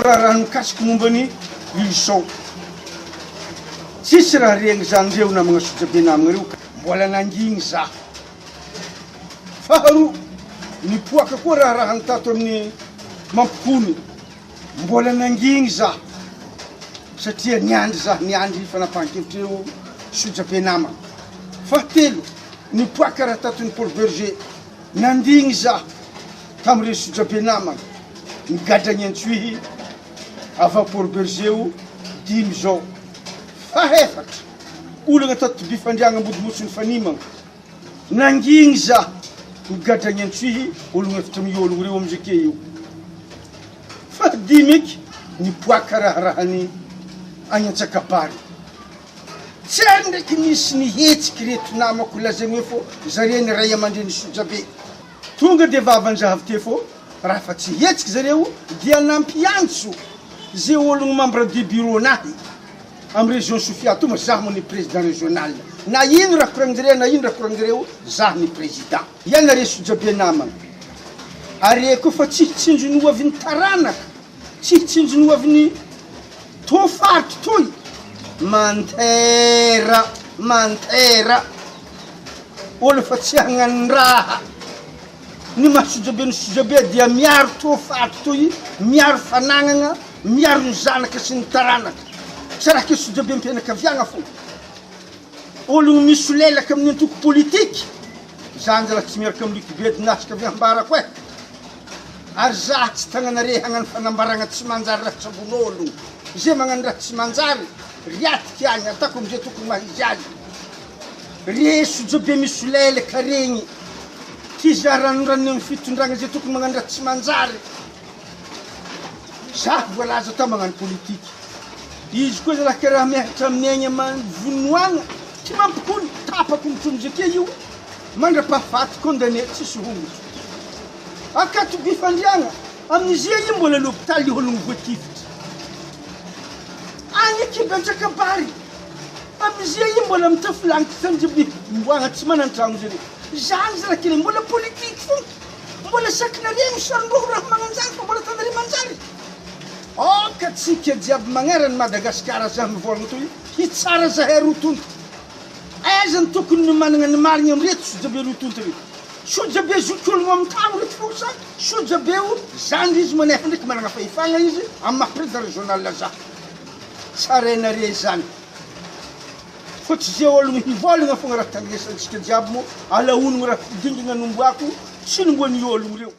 Tamin'ny raharaha mikasika momba ny Wilson, tsisy raha regny zany reo namagna sojabe namagna reo ka mbola nangigny za. Faharoa, nipoaka koa raharahany tato amin'ny Mampikony, mbola nangigny za satria niandry za, niandry fanapahan-kevitr'ireo sojabe namagna. Fahatelo, nipoaka raha tato ny Port Bergé, nandigny za tamin'ireo sojabe namagna, nigadra ny Antsohihy avy ao Port Bergé o dimy zao. Fahefatra, olagna tato Tobifandriagna Ambodimotso nifanimagna. Nangigny za, nigadragny Antsohihy, ologno efatra miôlogno reo amizay ke io. Fahadimy eky, nipoaka raharahany agny Antsakabary. Tsy ary ndraiky nisy nihetsiky reto namako lazaigny hoe fô zare ny ray aman-dreny sojabe. Tonga de vavan-draha avy teo fô raha fa tsy hihetsiky zareo dia nampiantso ze ologno membre du bureau nahy. Am région Sofia ato ma zah moa ny président régional na ino raha koragninjareo na ino raha koragninjareo zah ny président. Ianareo sojabe namana are koa fa tsy hitsinjo ny hoavin'ny taranaka, tsy hitsinjo ny hoavin'ny to faritry toy, mantera mantera olo fa tsy hagnandraha. Ny maha sojabe ny sojabe dia miaro toa faty toy, miaro fanagnagna, miaro ny zanaka sy ny taranaka. Tsy raha ke sojabem-pianakaviagna fô. Ologno misolelaka amin'ny antoko politiky, za njala tsy miaraka amin'ny Luc Bedy nasika avy ambarako e. Ary za tsy tagnanare hagnano fanambaragna tsy manjary raha tsabon'ologno. Ze magnano raha tsy manjary, riatiky agny, atako amizay tokony maha izy azy. Re sojabe misolelaka regny. Ty za ranoranony amin'ny fitondragna zay tokony magnano raha tsy manjary. Za voalaza tao magnano politique. Izy koa zalahy ka raha miaritra amin'ny aigna aman vonoagna tsy mampikony tapako mitrongy ake io mandrapahafaty condamné tsisy hongotro. Akato Befandriagna amin'izia io mbola l'hôpital ologno voatifitra. Agny Kibanjakabary amin'izia io mbola mitafo lanitra sanjiby mboagna tsy manan-tragno zare. Zany zalahy kely mbola politique fô mbola sakinareo misaron-doha raha magnanjary fa mbola atanareo manjary. Aoka tsika jiaby magnerana Madagasikara za mivolagna toy hitsara zahay roa tonta. Aiza ny tokony ny managna ny marigny amreto sojabe roa tonta reto. Sojabe zokiologno am tagno reto fô sa sojabe o zandry izy manefa ndraiky managna fahefagna izy am maha président régional za. Tsarainare zany. Fa tsy ze ologno hivolagna fogna raha tandrinesantsika jiaby moa alaonogno raha dingagna nomboako tsy nomboan'ny ologno reo.